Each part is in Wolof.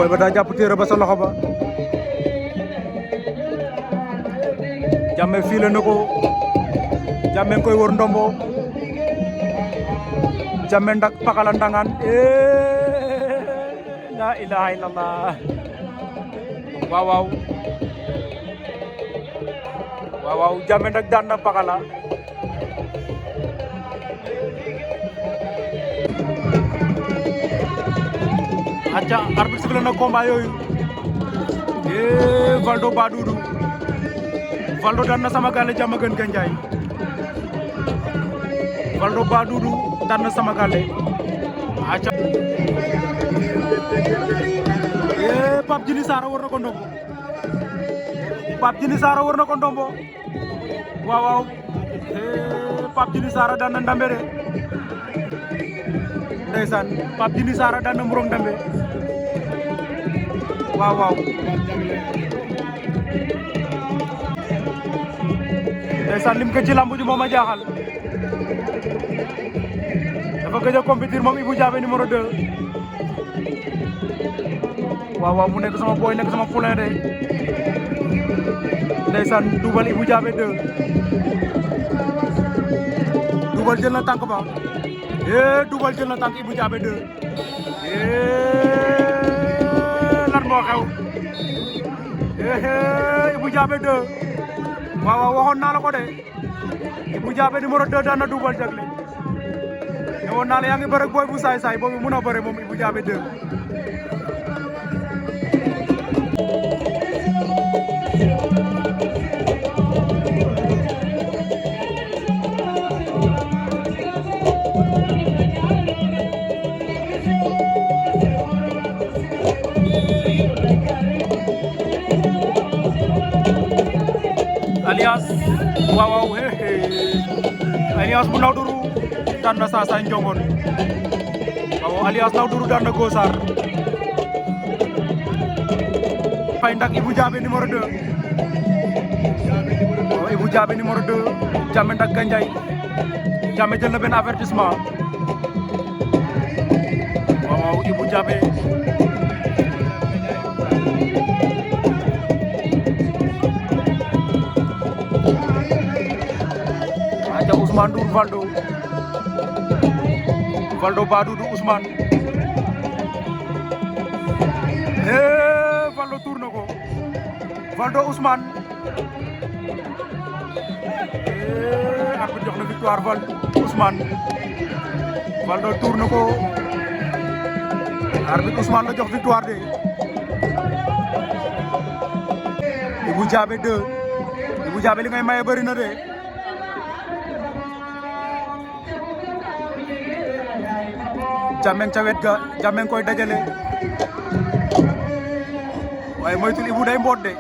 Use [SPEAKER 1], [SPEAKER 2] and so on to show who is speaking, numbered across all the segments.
[SPEAKER 1] boy ba daa jàpp téere ba sa loxo ba Jammeh fiile na ko Jammeh koy wër ndombo Jammeh ndak pakala ndangaan la ilaha illallah waaw Jammeh ndak daan na pakala aca arbitre sifflé na combat yooyu Valdo Badoudou Valdo daan na Sama Gallé Diamaguène Gandiaye Valdo Badoudou daan na Sama Gallé aca Pape Djily Sarr war na ko ndombo Pape Djily Sarr war na ko ndombo waaw Pape Djily Sarr daan na Ndambé ndeysaan Pape Djily Sarr daan na Mburok Ndambe waaw ndeysaan lim ko ci lamb ji moom a jaaxal dafa gëj a compétir moom Ibou Diabé numéro 2 waaw mu nekk sama boy nekk sama poulain de ndeysaan duubal Ibou Diabé 2 duubal jël na tànk ba duubal jël na tànk Ibou Diabé 2 lan moo xew Ibou Diabé 2 waaw waxoon naa la ko de Ibou Diabé numéro 2 daan na duubal jagle ne woon naa la yaa ngi bëre boy bu saay boobu mun a bëre moom Ibou Diabé 2 Alias waaw Alias bu Nawduru daan na Saasay Njongon waaw Alias Nawduru daan na Gosar fay ndak Ibou Diabé numéro 2 waaw Ibou Diabé numéro 2 Jammeh ndak Gandiaye Jammeh jël na benn avertissement waaw Ibou Diabé Ousmane Ndour Valdo Badoudou Ousmane Valdo tour na ko Valdo Ousmane arbitre jox na victoire Valdo Ousmane Valdo tour na ko arbitre Ousmane la jox victoire de Ibou Diabé 2 Ibou Diabé li ngay maye bëri na de Jammeh ca wet ga Jammeh koy dajale waaye moytul Ibou day mboot de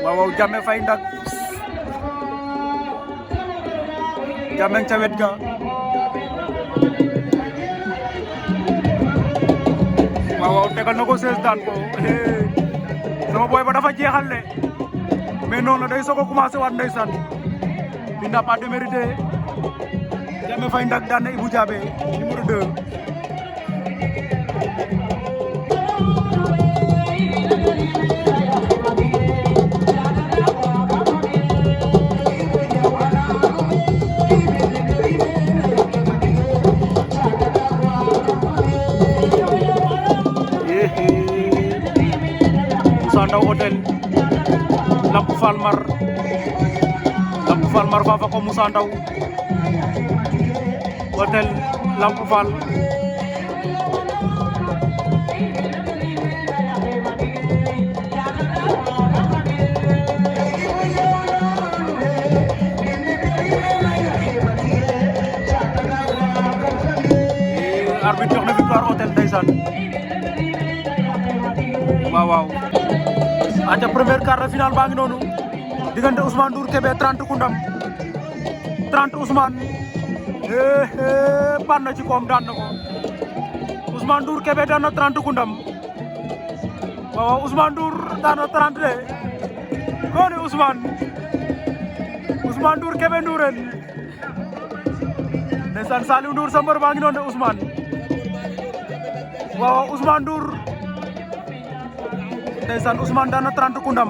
[SPEAKER 1] waaw Jammeh fay ndak Jammeh ca wet ga waaw tegal na ko 16 daan ko sama boy ba dafa jeexal de mais noonu day soog a commencé waat ndeysaan il n'a pas démérité Jammeh fay ndak daan na Ibou Diabé numéro 2 Moussa Ndaw Hôtel Lamp Fall Mar fa ko Moussa Ndaw Hôtel Lamp Fall arbitre jox na victoire Hôtel ndeysaan waaw aca première quart de finale baa ngi noonu diggante Ousmane Ndour Kébé 30 Koundam 30 Ousmane pan na ci koom daan na ko Ousmane Ndour Kébé daan na 30 Koundam waaw Ousmane Ndour daan na 30 de ko ne Ousmane Ndour Kébé Ndourène ndeysaan Saliou Ndour sa mbër baa ngi noonu de Ousmane waaw Ousmane Ndour ndeysaan Ousmane daan na 30 kundam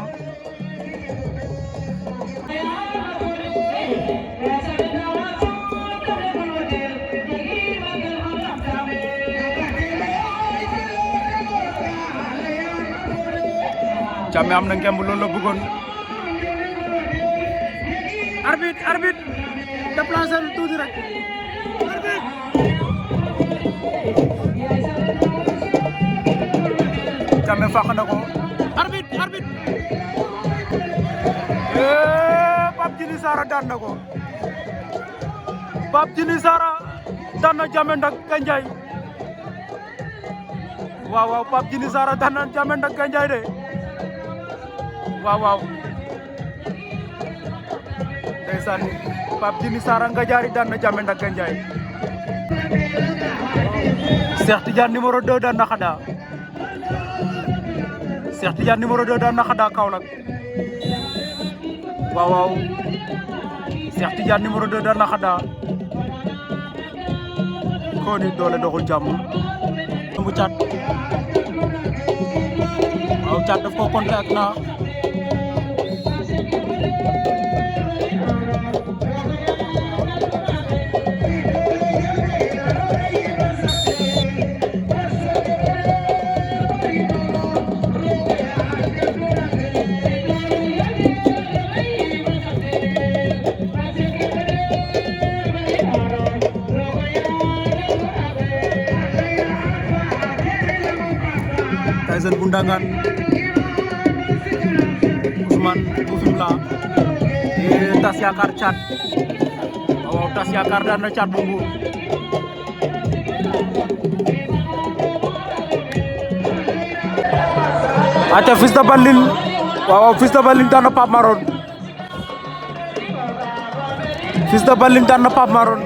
[SPEAKER 1] Jammeh am na ngemb loolu la bëggoon arbitre déplacé tuuti rek Jammeh fàq na ko arbitre Pape Djily Sara daan na ko Pape Djily Sara daan na Jammeh Ndak Gandiaye waaw Pape Djily Sara daan na Jammeh Ndak Gandiaye de waaw ndeysaan Pape Djily Sara nga jaari daan na Jammeh Ndak Gandiaye Cheikh Tidiane numéro 2 daan na Xada Cheikh Tidiane numéro 2 daan na Xada Kaolack waaw Cheikh Tidiane numéro 2 daan na Xada ko ni doole doxul jàmm bu caat waaw caat daf ko contact na Tyson Bundangan Ousmane bu Fimela Tas Yakar Thiat waaw Tas Yakar daan na Thiat bu Mbour aca Fils de Batling waaw Fils de Batling daan na Pape Maron Fils de Batling daan na Pape Maron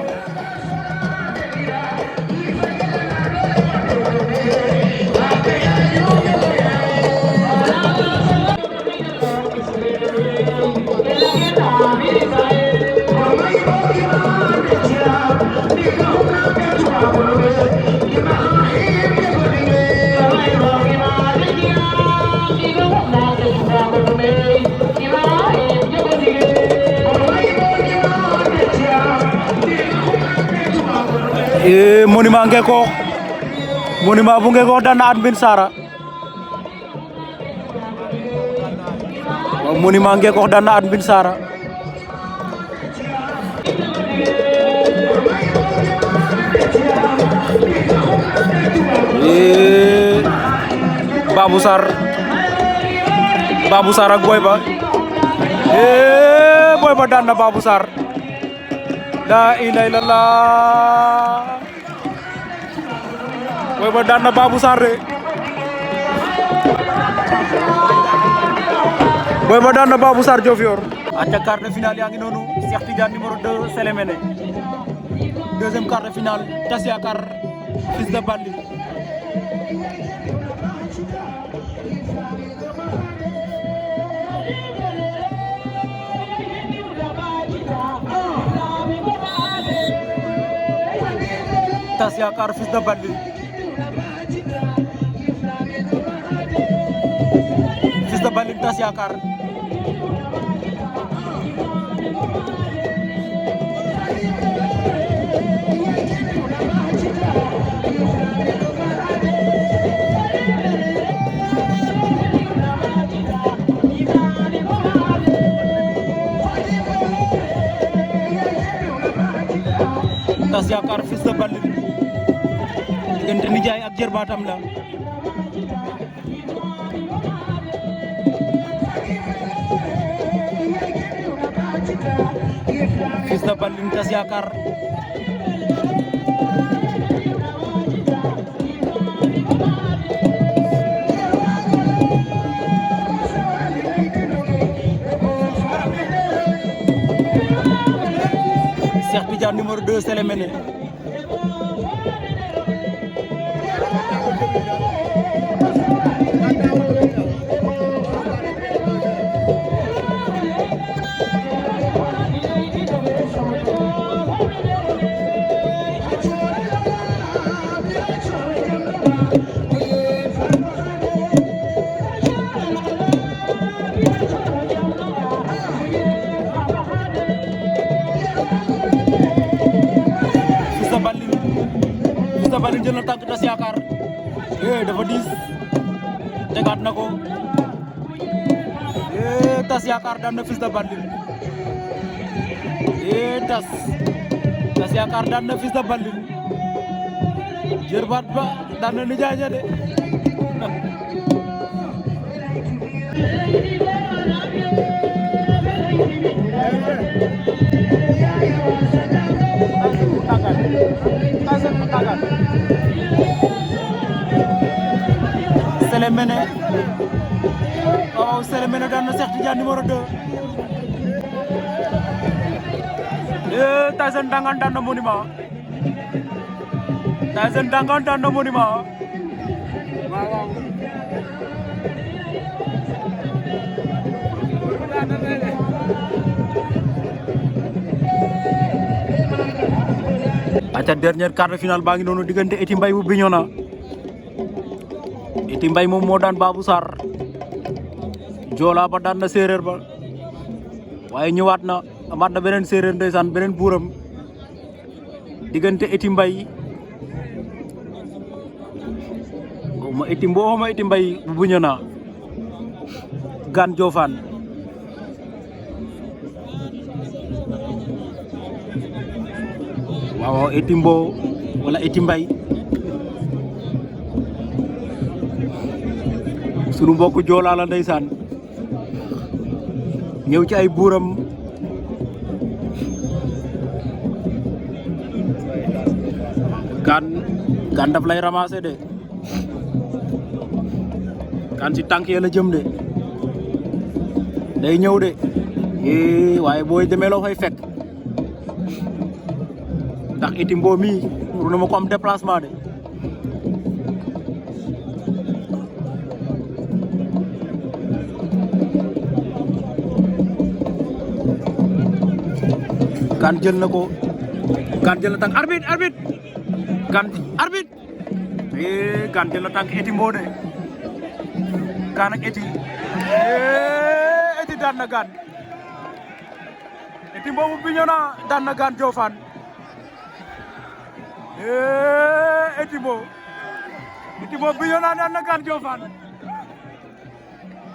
[SPEAKER 1] monument Ngeko monument bu Ngeko daan na Admin Sara waaw monument Ngeko daan na Admin Sara Babou Sarr ak Boy Ba Boy Ba daan na Babou Sarr la ilaha illallah Boy Ba daan na Babou Sarr de Boy Ba daan na Babou Sarr Diofior aca quart de finale yaa ngi noonu Cheikh Tidiane numéro 2 Sélémène deuxième quart de finale Tas Yakar Fils de Batling Tas Yakar Fils de Batling Fils de Batling Tas Yakar Tas Yakar Fils de Batling diggante nijaay ak jarbaatam la Fils de Batling Tas Yakar Cheikh Tidiane numéro 2 Sélémène Bandit jël na tànk Tas Yaakaar dafa diis tegaat na ko Tas Yaakaar daan na Fils de Bandit Tas Yaakaar daan na Fils de Bandit jërbaat ba daan na nijaay ja de Sélé Méné waaw Sélé Méné daan na Cheikh Tidiane numéro 2 Tyson Ndangaan daan na Monument Tyson Ndangaan daan na Monument waaw aca dernier quart de finale baa ngi noonu diggante Ety Mbaye bu Bignona Ety Mbaye moom moo daan Babou Sarr Joola ba daan na séeréer ba waaye ñëwaat na amaat na beneen séeréer ndeysaan beneen buuram diggante Ety Mbaye xawma Ety Mbaye bu Bignona Gane Diofane waaw Ety Mbo wala Ety Mbaye sunu mbokk Joola la ndeysaan ñëw ci ay buuram Gane daf lay ramasser de Gane ci tànk ya la jëm de day ñëw de waaye booy demee loo fay fekk ndax Ety Mbo mi pour na ma ko am déplacement de Gane jël na ko Gane jël na tànk arbitre Gane jël na tànk Ety Mbo de Gane ak Ety Ety daan na Gane Ety Mbo bu Bignona daan na Gane Diofane Ety Mbo Bignona daan na Gane Diofane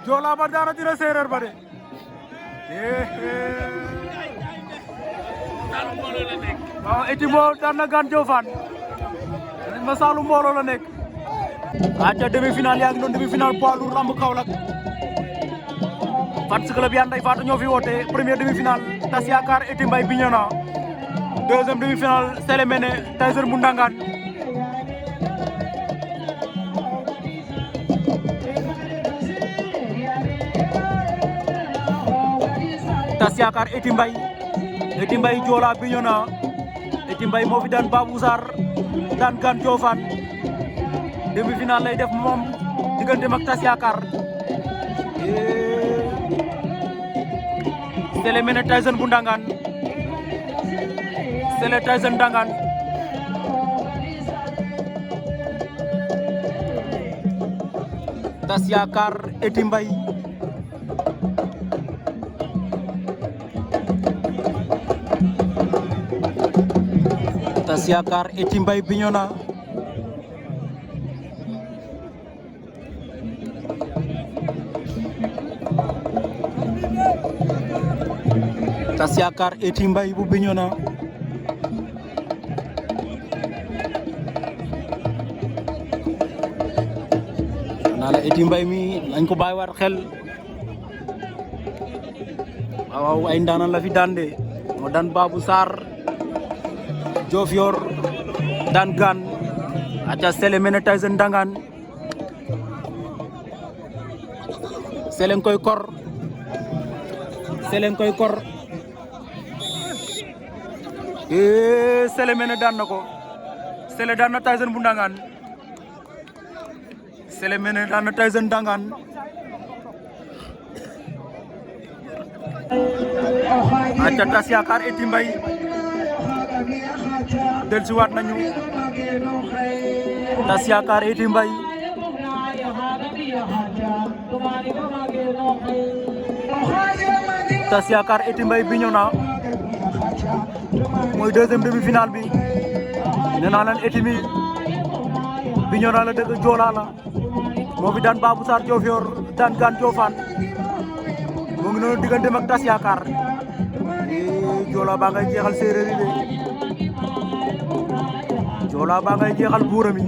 [SPEAKER 1] Joola ba daana dina séeréer ba de waaw Ety Mbo daan na Gane Diofane ma Saalum mbooloo la nekk aca demi-finale yaa ngi doon demi-finale poids lourd lamb Kaolack fans club yaa nday faatu ñoo fi woote première demi-finale Tas Yaakaar Ety Mbaye Bignona deuxième demi-finale Sélé Méné Tyson bu Ndangaan Tas Yaakaar Ety Mbaye Joola Bignona Ety Mbaye moo fi daan Babou Sarr daan Gane Diofane demi-finale lay def moom digganteem ak Tas Yaakaar Sélé Méné Tyson bu Ndangaan Sélé Tyson Ndangaan Tas Yaakaar Ety Mbaye Tas Yaakaar Ety Mbaye Bignona Tas Yaakaar Ety Mbaye bu Bignona naa la Ety Mbaye mi nañ ko bàyyiwaat xel waaw ay ndaanaan la fi daan de moo daan Babou Sarr Diofior daan Gane aca Sélé Méné Tyson Ndangaan Sélé koy kor Sélé Méné daan na ko Sélé daan na Tyson bu Ndangaan Sélé Méné daan na Tyson Ndangaan aca Tas Yaakaar Ety Mbaye dellusiwaat nañu Tas Yaakaar Ety Mbaye Tas Yaakaar Ety Mbaye Bignona mooy deuxième demi-finale bi nee naa leen Ety mi Bignona la dëkk Joola la moo fi daan Babou Sarr Diofior daan Gane Diofane moo ngi noonu digganteem ak Tas Yaakaar Joola baa ngay jeexal séeréer yi de Joola baa ngay jeexal buuram yi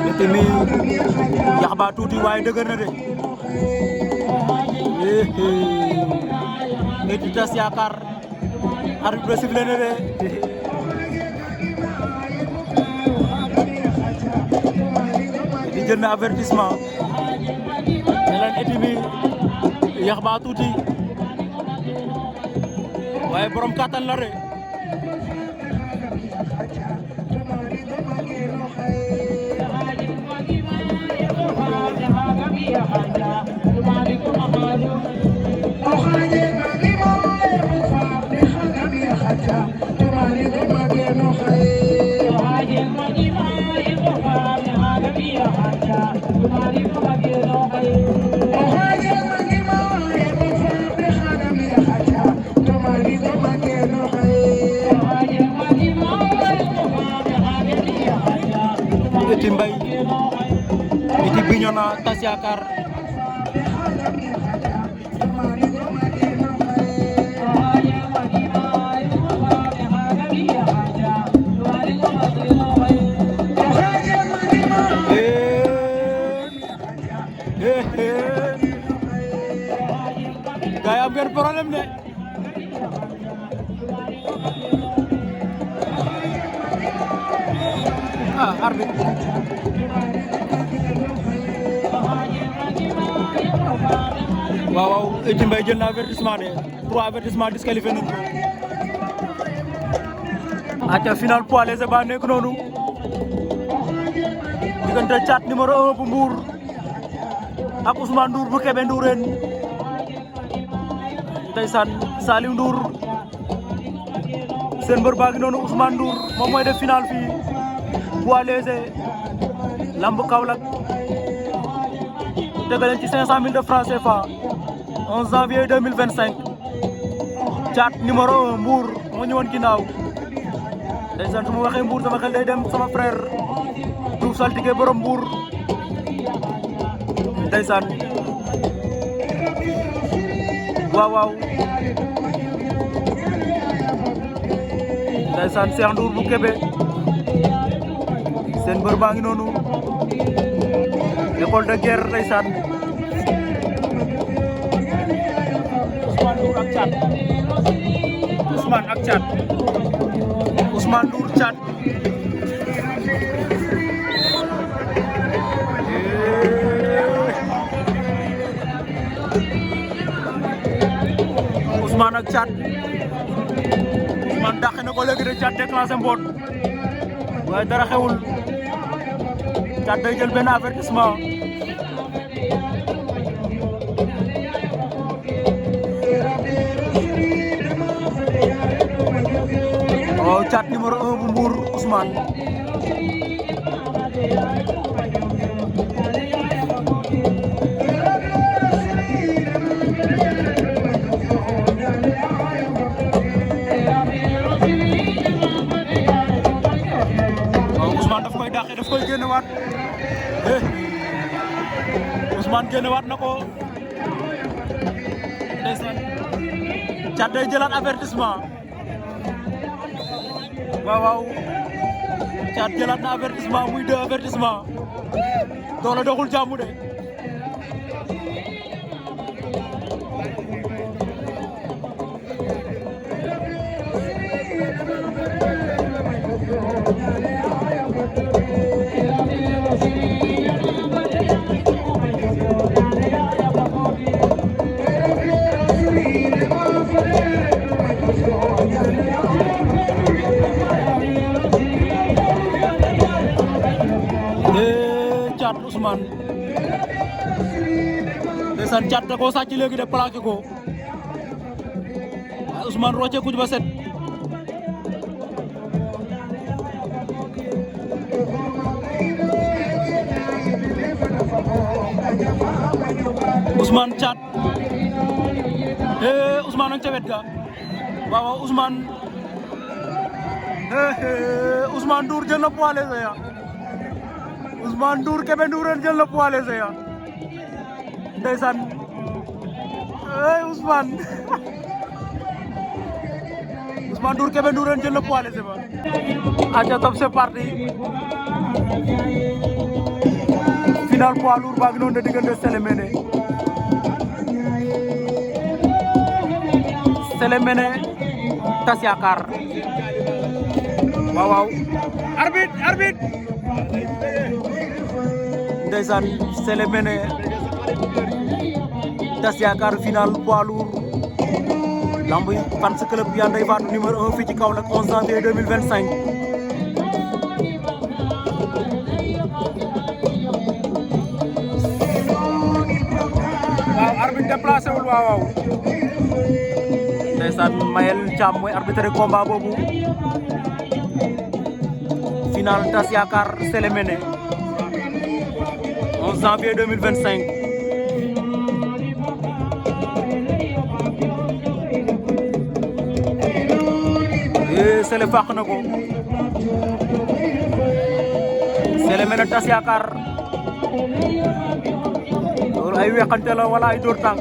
[SPEAKER 1] Etimi yax ba tuuti waaye dëgër na de Eti Tas Yaakaar arbitre bi sifflé na de Eti jël na avertissement ne leen Etimi yax ba tuuti waaye borom kàttan la de Eti Mbaye Eti Bignona Tas Yaakaar gay am ngeen problème de arbitre waaw Eti Mbaye jël na avertissement de 3 avertissement disqualifié nañ ko aca final poids léger ba nekk noonu diggante Thiat numéro 1 bu Mbour ak Ousmane Ndour bu Kébé Ndourène ndeysaan Saliou Ndour seen mbër baa ngi noonu Ousmane Ndour moom mooy def final fii poids léger lamb Kaolack tegaleen ci 500 000 de francs CFA 11 janvier 2025 Thiat numéro 1 Mbour moo ñëwoon ginnaaw ndeysaan su ma waxee Mbour sama xel day dem sama frère Diouf saltige borom Mbour ndeysaan waaw ndeysaan Cheikh Ndour bu Kébé seen mbër baa ngi noonu école de guerre ndeysaan Ousmane Ndour ak Thiat Ousmane Ndour Thiat Ousmane ak Thiat Ousmane dàq na ko léegi de Thiat déclenché mboot waaye dara xewul Thiat day jël benn avertissement waaw Thiat numéro 1 bu Mbour Ousmane Ousmane daf koy dàqe daf koy génnewaat Ousmane génnewaat na ko ndeysaan Thiat day jëlaat avertissement waaw Thiat jëlaat na avertissement muy 2 avertissement doole doxul jàmm de Thiat Ousmane ndeysaan Thiat da koo sàcc léegi de plaqué ko waaye Ousmane rocce kuj ba set Ousmane Thiat Ousmane ang ca wet ga waaw Ousmane Ousmane Ndour jël na poids léger ya Ousmane Ndour Kébé Ndour jël na poids léger ya ndeysaan Ousmane Ndour Kébé Ndour jël na poids léger ba aca top c'est parti final poids lourd baa ngi noonu de diggante Sélémène Tas Yakar waaw arbitre ndeysaan Sélémène Tas Yakar final poids lourd lamb fans club bi Ndeye Fatou numéro 1 fii ci Kaolack 11 janvier 2025 waaw arbitre déplacé wul waaw ndeysaan Mayel Thiam mooy arbitre combat boobu final Tas Yakar Sélémène 11 janvier 2025 Sélé fàq na ko Sélémène Tas Yakar loolu ay weexante la wala ay dóor tànk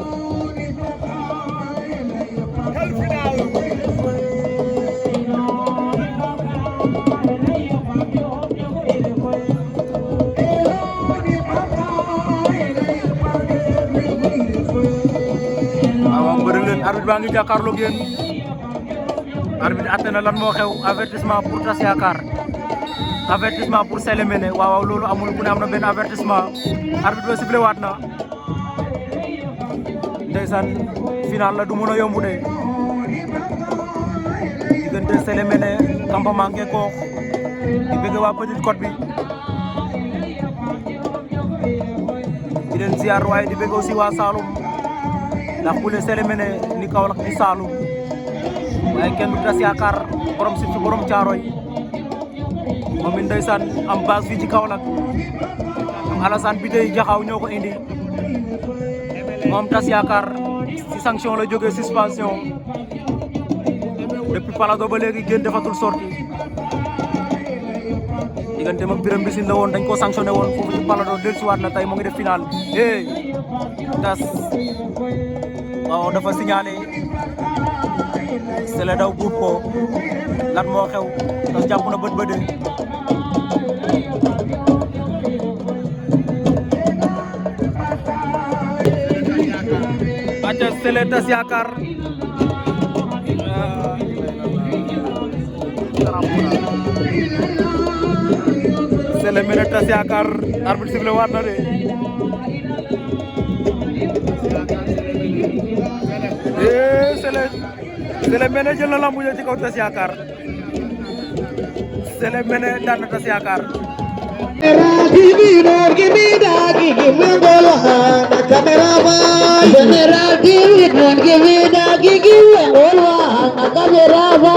[SPEAKER 1] waaw bëri leen arbitre baa ngi jàkkaarloo ak yéen arbitre atte na lan moo xew avertissement pour Tas Yakar avertissement pour Sélémène waaw loolu amul ku ne am na benn avertissement arbitre ba sifflé waat na ndeysaan final la du mën a yomb de diggante Sélémène campement Ngekoox di bëgg waa Petite Côte bi di leen ziar waaye di bëgg aussi waa Saloum ndax bu le Sélémène ni Kaolack di Saloum waaye kenn du Tas Yakar borom si borom Caaroy moom it ndeysaan am base fii ci Kaolack Alassane bi tey jaxaw ñoo ko indi moom Tas Yakar ci sanction la jógee suspension depuis Palado ba léegi génn defatul sortie diggante mag Birame Mbissine la woon dañ ko sanctionné woon foofu ci Palado dellusiwaat na tey mu ngi def final Tas waaw dafa signalé Sélé daw buub ko lan moo xew Tas jàpp na bët bëde aca Sélé Tas Yakar Sélémène Tas Yakar arbitre sifflé waat na de Sélémène jël na lambu ci kaw Tas Yakar Sélémène daan na Tas Yakar
[SPEAKER 2] Give me that, give me the camera, give me that, give me the camera.